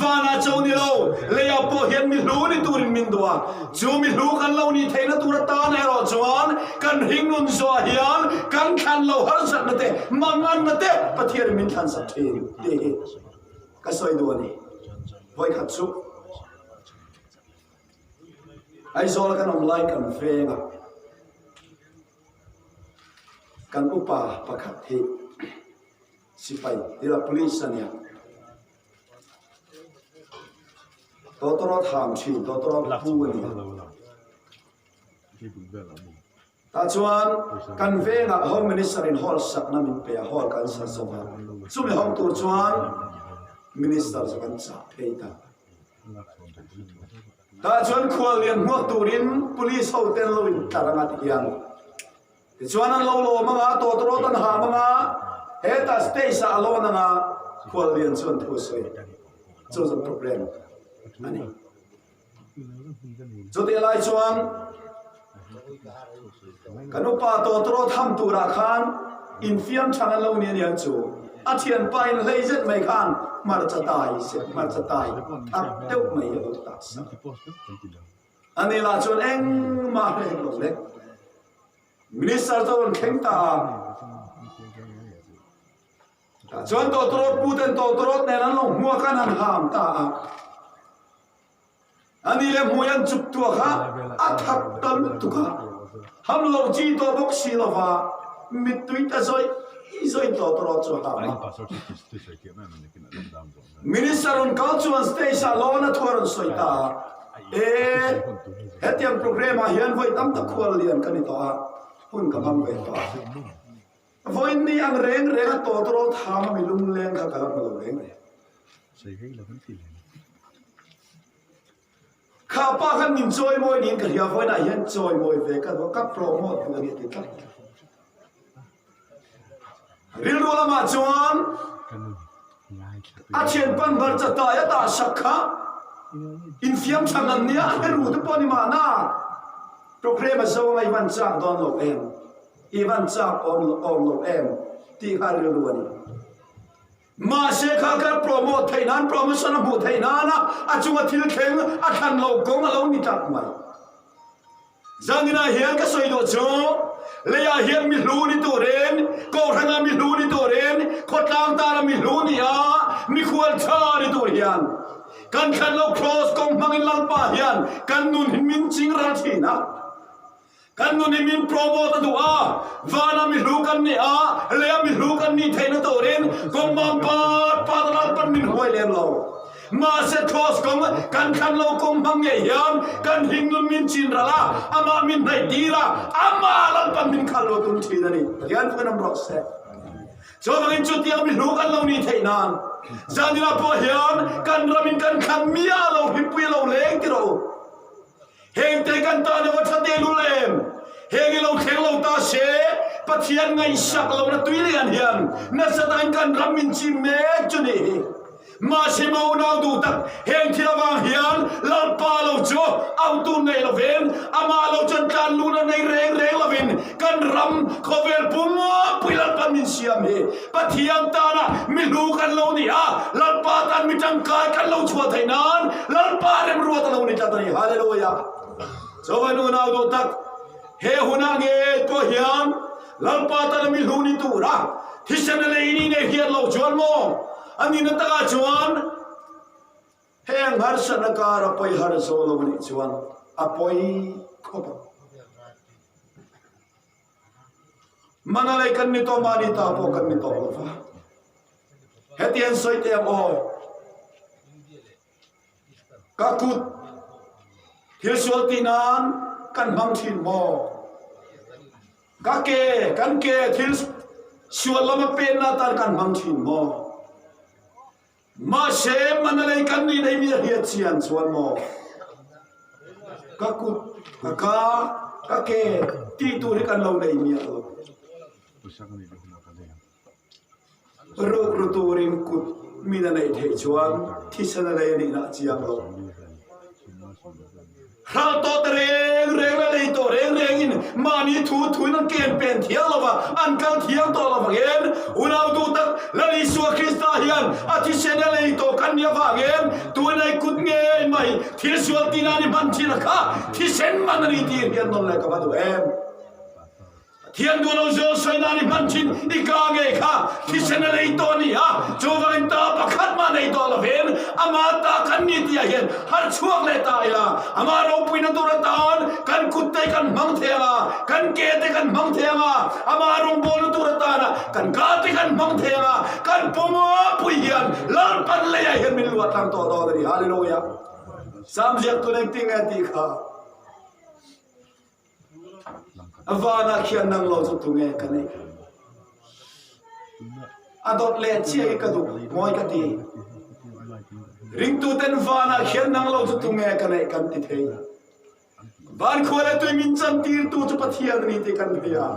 vanah cho ni lo, leiah pawh hian mi hlu ni turin min duh a. Chu mi hlu kan lo nih theihna tur atan erawh chuan kan hringnun zawhah hian kan thlan lo harsatna te, manganna te Pathianin min thlansak thin tih hi ka sawi duh a ni. Vawikhat chu. Aizawl kan awm lai kan veng a, kan upa pakhat hi sipai tila police a nia. Tawtawrawt ham thin, tawtawrawt pu a nia. Tah chuan kan vengah Home Minister in hall sakna min pe a, hall kan sa zawk a. Chumi hawng tur chuan Minister chu kan chah phei ta. Tah chuan khual lian hmuak turin Police ho ten lo in tlar anga ti hian. Tichuan an lo lawm anga, tawtawrawt an ham anga, hetah stage ah a lawn anga khual lian chuan thu a sawi. Chu chu program a ni. Chutih lai chuan kan upa tawtawrawt ham turah khan infiam chhan an lo ni aniang chu a thianpa in hlei zet mai khan hmarcha tai se hmarcha tai thak deuh mai a lo tak sak. Ani lah chuan engmah hreh lo le. Minister chu a rawn thleng ta a. Tah chuan tawtawrawt pu ten tawtawrawt nen an lo hmuak a, an han ham ta a. Ani leh hmui an chuk tuak a, a that ta lutuk a. Ham lo chi tawh bawk si lova, mittui ta zawih zawih tawtawrawt chu a ham a. Minister rawn kal chuan stage ah lawn a thu a rawn sawi ta a, E, hetiang programme ah hian vawi tam tak khual lian ka ni tawh a, hun ka hmang ve tawh a. Vawiin ni ang reng reng a tawtawrawt ham a mi lungleng kha ka la hmu lo reng reng. Kha pa khan min chawimawi niin ka hria, vawiinah hian chawimawi ve ka duh a, ka promote duh a ni a ti tlat. Rilru lamah chuan a thianpan hmarcha tai a dah sak kha infiam chhan an nia, a hreru te pawh a ni mahna programme a zo anga i van chak dawn lo em, i van chak awm lo em tih kha rilru a ni. Mahse kha kha promote theih nan, promotion a hmuh theih nana a chunga thil thleng a thlan lo kawng a lo ni tlat mai. Zaninah hian ka sawi duh chu leiah hian mi hlu ni turin, Kohhrana mi hlu ni turin, khawtlang tana mi hlu ni a, mikhual tha ni tur hian kan thlan lo Kraws kawng hmangin Lalpa hian kan nun hi min ching ral thin a. Kan nun hi min promote a duh a, vana mi hlu kan ni a, leia mi hlu kan nih theihna turin kawng mam pat pat a lalpan min huai lem lo. Mahse Kraws kawng kan thlan lo kawng hmang ngei hian kan hing nun min chin ral a, amah min hnaih tir a, amah lalpan min khalh lo tum thin a ni. Pathian fuh in awm rawh se. Chuvangin chutiang mi hlu kan lo nih theih nan zaninah pawh hian kan ramin kan thlan miah lo hipui a lo leng ti rawh u. Heng te kan tan a va tha te lul em? Heng i lo thleng lo ta se, Pathian ngaihsak lohna tui lian hian nasa takin kan ram min chim mek chu nih hi. Mahse maunau duh tak, heng thil avang hian Lalpa lo chu autu nei lovin, amah lo chuan tlan luna nei reng reng lovin kan ram khawvel pumapui Lalpa min siam hi. Pathian tana mi hlu kan lo ni a, Lalpa tan mi tangkai kan lo chhuah theih nan Lalpa remruat a lo ni tlat a ni. Hallelujah! Chauva nu nau duh tak, he hunah ngei pawh hian Lalpa tana mi hlu ni tura thisen a lei ni nei hian lo chuan maw? A nihna takah chuan heng harsatna kar a pawi har zo lo a nih chuan a pawi khawp ang. Mana lei kan ni tawh mahni ta pawh kan ni tawh lo va. Hetiang sawi teh ang aw. Ka kut thil sual ti nan kan hmang thin maw? Ka ke, kan ke thil sual lama pen na tan kan hmang thin maw? Mahse manalei kan nih nei mi a hriat chian chuan maw? Ka kut, ka ka, ka ke tih tur hi kan lo nei miah lo. Rukru turin kut min a neih theih chuan thisen a lei a nihna a chiang lo. Hral tawh ta reng reng leh lei tawh reng rengin mahni thu thuin an ken pen thiang lo va, an kal thiang tawh lo vangin unau duh tak Lal Isua Krista hian a thisen a lei tawh kan nih avangin tunai kut ngei mai thil sual tina ni hman thin a kha thisen man a ni tih hian nawn leh ka va duh em. Thian duh lo zawl sawi nan i hman thin i ka ngei kha thisen a lei tawh a ni a, chuvangin ta pakhat mah nei tawh lovin ama ta kan ni tih ah hian harh chhuak leh ta ila, ama ropuina tur atan kan kut te kan hmang thei ang a, kan ke te kan hmang thei ang a, ama rawngbawlna tur atana kan ka te kan hmang thei ang a, kan pawmawpui hian Lalpan leiah hian min luah tlang tawh dawn a ni. Hallelujah! Sam ziaktu engtin nge tih kha? A vanah khian nang lo chu tunge ka neih? A dawt leh chiah hi ka duh mawi ka ti. Ringtuten vanah khian nang lo chu tunge ka neih kan ti thei. Van khua le tui min chantirtu chu Pathian a ni ti kan hria.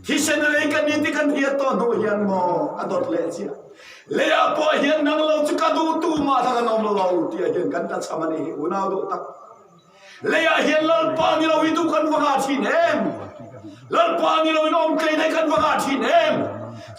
Thisen a lei kan ni ti kan hriat tawh hnu hian maw a dawt leh chiah. Leiah pawh hian nang lo chu ka duh tu mah dang an awm lo tiah hian kan tlachham a nih hi unau duh tak. Leiah hian Lalpa ni lo hi duh kan va ngah thin em? Lalpa ni lo in awm tlei daih kan va ngah thin em?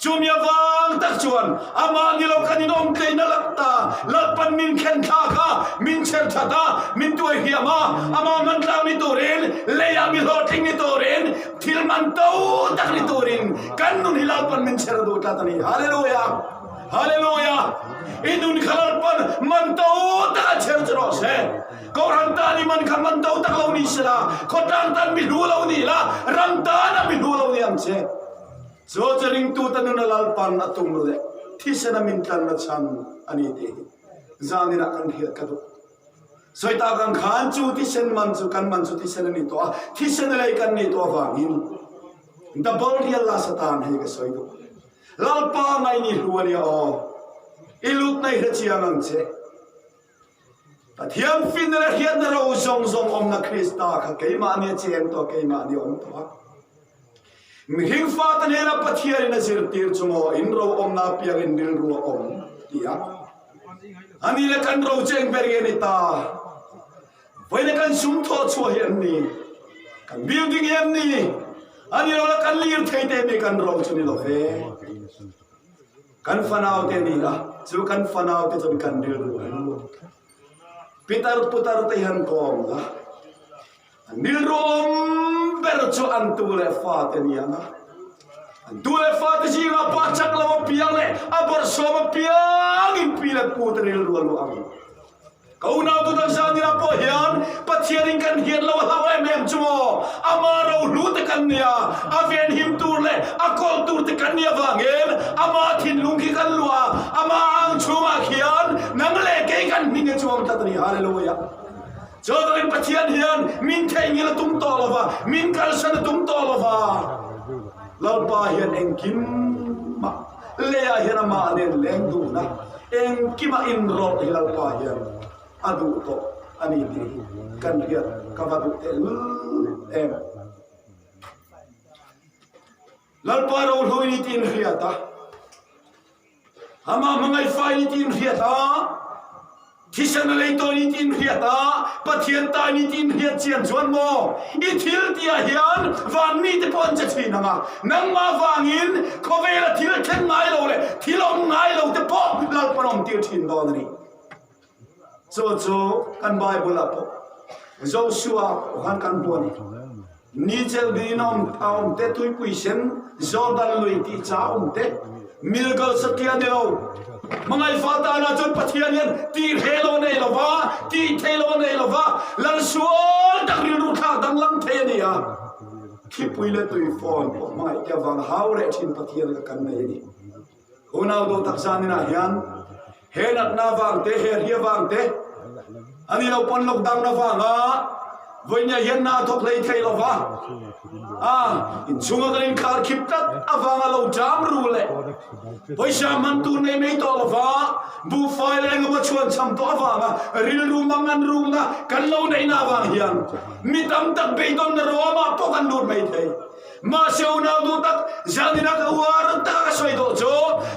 Chumi avang tak chuan amah ni lo kan in awm tleina lak ta Lalpan min khen thlak a, min cher that a, min tuai hliam a, amah man tlang ni turin, leiah mi hlawhtling ni turin, thil man to tak ni turin kan nun hi Lalpan min cher duh tlat a ni. Hallelujah! Hallelujah! I nun kha Lalpan man to tak a cher che rawh se. Kohhran tan i man kha man to tak lo ni sela, khawtlang tan mi hlu lo ni la, ram tan a mi hlu lo ni ang che. Chu chu ringtute nuna Lalpan a tum leh thisen a min tlanna chhan a ni tih hi zaninah kan hriat ka duh. Sawi tak ang khan chu thisen man chu kan man chu thisen a ni tawh a, thisen a lei kan nih tawh avangin double rial la satan hei ka sawi duh. Lalpa ngaih ni hlu a nia aw, i lut na i hre chiang ang che. Pathian finna leh hriatna ro zawng zawng awmna Krista kha keimahni a cheng tawh, keimahni a awm tawh a. Mihring fate hnena Pathianin a zirtir chu maw in ro awmna apiangin rilru a awm ti a. Ani le kan ro cheng ber nge ni ta? Vawiin kan sum thawh chhuah hi an ni? Kan building hi an ni? Ani lo la kan lir thei te mi kan ro chu ni lo ve. Kan fanau te ni a, chu kan fanau te chuan kan rilru an lu. Pitar putar te hian kawm la, an rilru awm ber chu an tu leh fa te ni ang a. An tu leh fa te zingah pa chak lo a piang leh a bawrhsawm a piang in pi leh pu te rilru a lu ang. Ka unau tu dang zanina pawh hian Pathianin kan hiat lo a hlau em em chu maw? Ama rohlu te kan nia, a venhim tur leh a kawl tur te kan nih avangin ama thinlung khi kan luah a, ama ang chhungah khian nang leh kei kan hming a chuang tlat a ni. Hallelujah! Chuvangin Pathian hian min theihnghilh a tum tawh lo va, min kalsan a tum tawh lo va. Lalpa hian engkim mah leiah hian amah nen leng dun a, engkimah inrawlh hi Lalpa hian a duh tawh a ni tih hi kan hriat ka va duh tehlul em. Lalpa rohlui ni tiin hriat a, Amah hmangaih fai ni tiin hriat a, Thisen a lei tawn i tiin hriat a, Pathian ta ni tiin hriat chian chuan maw i thil tihah hian van mite pawh an che thin ang a, nangmah vangin khawvela thil thleng ngai lo leh thil awm ngai lo te pawh Lalpan awm tir thin dawn a ni. Chu chu kan Bible ah pawh. Joshua pawh khan kan hmu a ni. Ni chel ding in a awm a awm te, tuipui sen Jordan lui tih cha a awm te, miracle satliah a ni lo. Hmangaih fa tanah chuan Pathian hian tih hreh lo a nei lo va, tih thei lo a nei lo va, lal sual tak rilru thlak danglam thei a ni a. Thlipui leh tuifawn pawh hmangaih te avang hau reh thin Pathian kha kan nei a ni. Unau dawh tak zan inah hian he natna avang te, he hri avang te, a ni lo pawn lockdown avanga vawinia hian hna a thawk hlei thei lo va, a inchhunga kan inkhar khip tlat avanga lo jam ru leh pawisa hman tur nei mai tawh lo va, buhfai leh engemaw chhuan cham tawh avanga rilru mang an rukna kan lo neihna avang hian mi tam tak beidawnna ruamah pawh kan lut mai thei. Mahse unau duh tak, zanina ka uar taka ka sawi tawh chu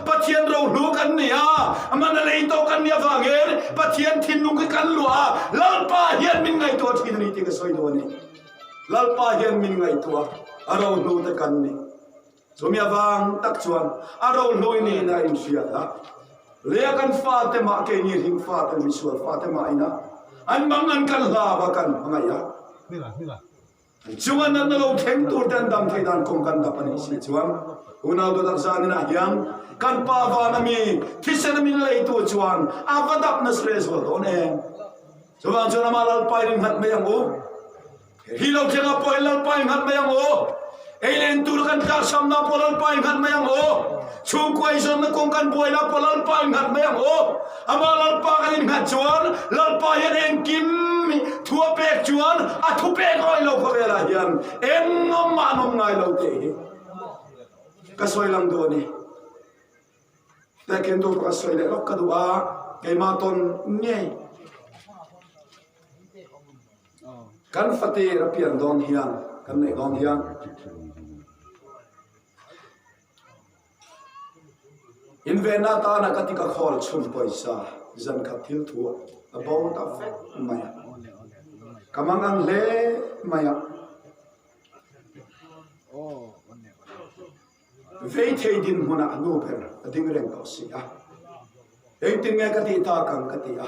Pathian rohlu kan ni a, man a lei tawh kan nih avangin Pathian thinlung hi kan luah a, Lalpa hian min ngaihtuah thin a ni tih ka sawi duh a ni. Lalpa hian min ngaihtuah a, a rohlu te kan ni. Chumi avang tak chuan a rohlu i niin a inhriat a, lei a kan fate mah keini hring fate, misual fate mah ina an mangan kan hlau a, kan hmangaih a. Chunga natna lo thleng tur te an dam theih dan kawng kan dap a nih si chuan unau dawt ak zan inah hian kan pa van a mi thisen a min leitu chuan a va dap nasa leh zual dawn em. Chuvang chuan amah Lalpa in innghat mai ang u. Hi lo thleng ah pawh in Lalpa in nghat mai ang u. Ei leh in tur kan tlak samna pawh Lalpa in nghat mai ang u. Chhungkua izawnna kawng kan buaina pawh Lalpa in nghat mai ang u. Amah Lalpa kan innghat chuan Lalpa hian engkim thu a pek chuan a thu pek rawih lo khawvelah hian engmah an awm ngai lo tih hi ka sawi lang duh a ni. Tehkhin tur ka sawi leh lawk ka duh a, keimah tawn ngei kan fatir a pian dawn hian kan neih dawn hian Invenna atana ka ti ka khawl chhun pawisa zan khat thil thu a bo ta vek mai a, ka mangang hle mai a. Vei thei dinhmunah a nu ber a ding reng tawh si a, engtin nge ka tih tak ang ka ti a.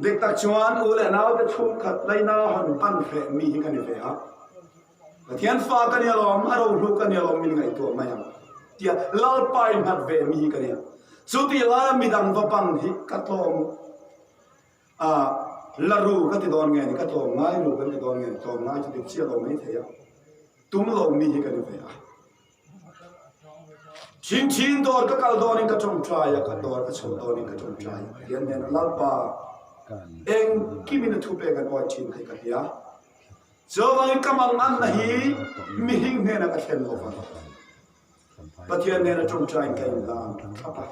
Dik tak chuan u leh naute chhungkhat laina hawn pan hreh mi hi ka ni ve a. Pathian fa ka ni alawm, a rohlu ka ni alawm min ngaihtuah mai ang tia Lalpa in nghat ve mi hi ka nia. Chutih laia midang va bang hi ka tlawm a, la ru ka ti dawn nge ni, ka tlawm ngai ru kan ti dawn nge ni, tlawm ngai chu dik chiah lo mai thei a, tum lo mi hi ka ni ve a. Thin thin dawr ka kal dawnin ka tawngtai a, ka dawr ka chho dawnin ka tawngtai a, Pathian hnenah Lalpa engkimin a thupek an awi thin tih ka hria. Chuvangin ka manganna hi mihring hnenah ka thlen lo vang. Pathian hnena tawngtaiin ka inhlan thlap a.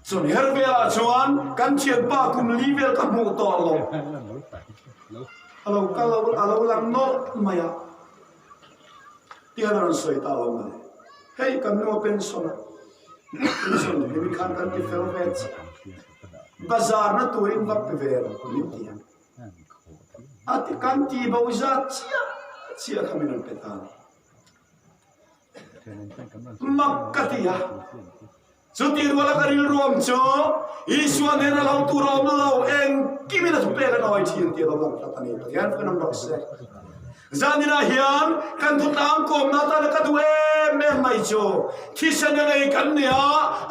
Chun her velah chuan kan thianpa kum li vel ka hmuh tawh lo. A lo kal lo, a lo lang nawlh mai a. Tihian a rawn sawi ta lo mai. Hei kan nu a pension a, pension hemi khan kan ti fel ve chiah. Bazar na turin va pe ve lo min ti a. A ti kan ti bo zat chiah chiah kha min rawn pe ta a ni. Mak ka ti a, chuti ruala ka rilruam chu Isua nen a lo tur a awm lo, engkimin a thupek an awi thin tih a lo lang tlat a ni. Pathian fak in awm rawh se. Zaninah hian kan thutlang kawmna atana ka duh em em mai chu thisen a lei kan ni a,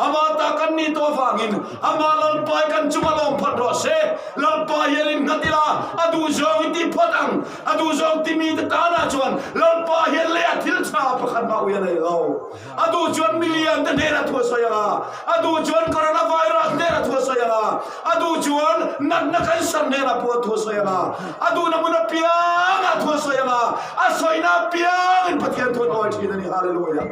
ama ta kan nih tawh avangin ama Lalpai kan chunga lawm phawt rawh se. Lalpa hian in nghat ila a duh zawng i ti phawt ang. A duh zawng ti mite tanah chuan Lalpa hian lei a thil tha pakhat mah ui a nei lo. A duh chuan milian te hnenah thu a sawi ang a, a duh chuan coronavirus hnenah thu a sawi ang a, a duh chuan natna cancer hnenah pawh thu a sawi ang a, a duhna hmun apiangah thu a sawi ang a, a sawina apiangin Pathian thu an awi thin a ni. Hallelujah!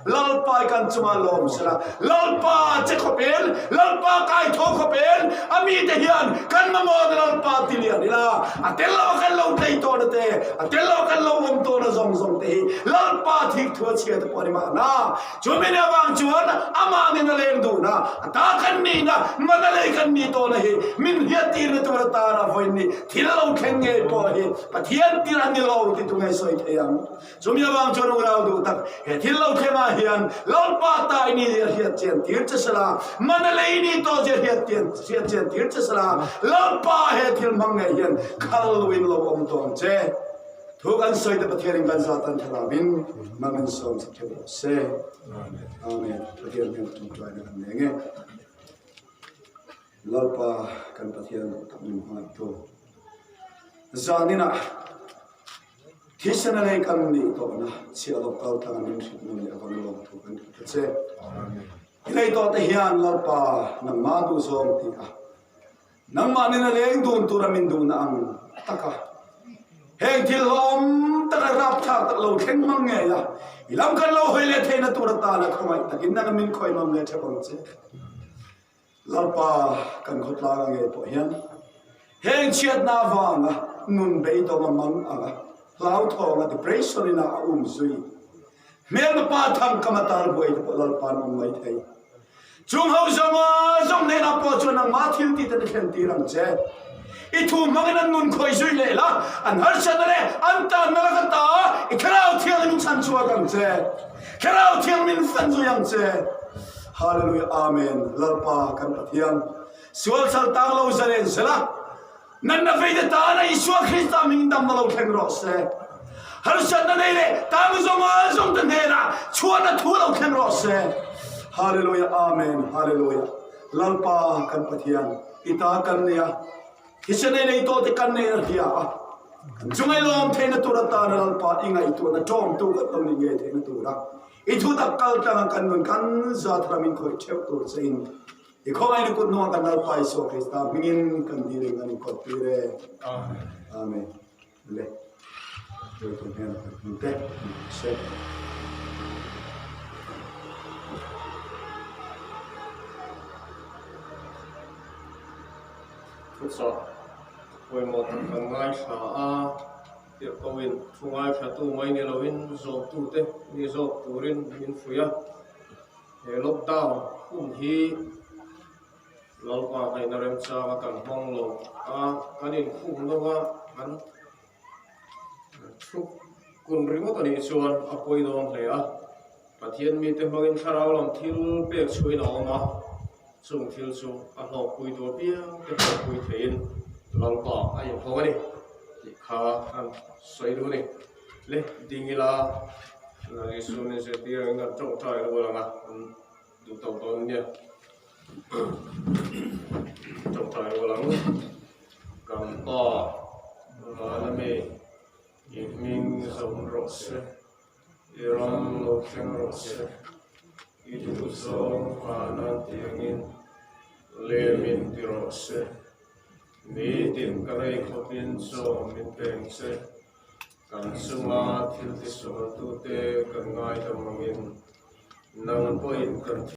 Lalpa i kan chungah lawm sela, Lalpa che khawpin, Lalpa kai tho khawpin, a mite hian kan mamawhna Lalpa ti lian ila, a tel lo a kan lo tlei tawhna te, a tel lo a kan lo awm tawhna zawng zawng te hi Lalpa thik thu a chhia te pawh a ni mahna. Chumi ni avang chuan amah nen a leng duhna, a ta kan nihna, man a lei kan nih tawhna hi min hriattirna tur atana vawiin ni thil lo thleng ngei pawh hi Pathian tir a ni lo ti tu ngei sawi thei ang. Chumi avang chuan unau duh tak he thil lo thleng ah. hian Lalpa ta i ni zia hriat chian tir che sela, mana lei i ni tawh zia hriat hriat chian tir che sela, Lalpa he thil hmang ngei hian khal loin lo awm tawh ang che. Thu kan sawi te Pathianin kan zatan thlarauin mal min sawm sak theuh rawh se. Amen. Pathian hian ṭawngṭaina kan nei nge. Lalpa kan Pathian tak min hmangaihtu. Zaninah Thisen a lei kan nih tawhna chhiah lo kal tlang a min hrilh nun leh avang lawm thu kan hrilh ta che. I lei tawh te hian Lalpa nangmah duh zawng ti a, nangmah nen a leng dun tura min duhna ang taka heng thil hlawm tak leh rapthlak tak lo thleng hmang ngei a, i lam kan lo hawi leh theihna tur atana khawngaih takin nang min khawih nawm leh theuh ang che. Lalpa kan khawtlang a ngei pawh hian heng chhiatna avanga nun beidawng a mang ang a, hlauthawng a depression in a a um zui. Hmelma pa thang kam a tar buai te pawh Lalpa an awm mai thei. Chung ho zawnga zawng hnenah pawh chuan nangmah thil tih te ni thlen tir ang che. I thu hmangin an nun khawih zui leh la, an harsatna leh an tanna lak ata i Thlarau Thianghlim chhan chhuak ang che. Thlarau Thianghlim fan zui ang che. Hallelujah Amen Lalpa kan Pathian sual sal tang lo zalen sela natna veite tana Isua Krista hming damna lo thleng rawh se. Harsatna nei leh tang zawnga zawng te hnenah chhuahna thu lo thleng rawh se. Hallelujah Amen Hallelujah Lalpa kan Pathian i ta kan nei a, thisen ei nei tawh te kan nei a hria a, kan chunga i lawm theihna tur atana Lalpa i ngaihtuahna tawngtu kan lo nih ngei theihna tura i thutak kal tlanga kan nun kan za thar min khawih theuh tur che in i khawngaihna kut hnungah kan Lalpa Isua Krista hmingin kan dil in kan inkawt tir e. Amen. Le hruaitu hnenah kan hmu te se. Thuchah pawimawh tak kan ngaithla a, tirhkohin thu ngaithlatu mai ni loin zawmtute ni zawk turin min fuih a, he lockdown hun hi Lalpa ngaihna remchanga kan hmang lo a, kan inkhum lo a, kan thu kun ringawt a nih chuan a pawi dawn hle a. Pathian mite hmangin thlarau lam thil pek chhuahin a awm a, chung thil chu a hlawkpui tur piang te hlawkpui theiin Lalpa a inhawng a ni tih kha an sawi duh a ni. Le ding ila, Isua nen zirtir angin kan tawngtai rual ang a, an duh tawk dawn nia. Tawngtai rual ang kan pa vana mi i hming zawm rawh se, i ram lo thleng rawh se, i duh zawng vana tiangin lem in ti rawh se, nitin ka rei khawpin chaw min peng che, kan chunga thil tisualtute kan ngaidam angin nang pawhin kan.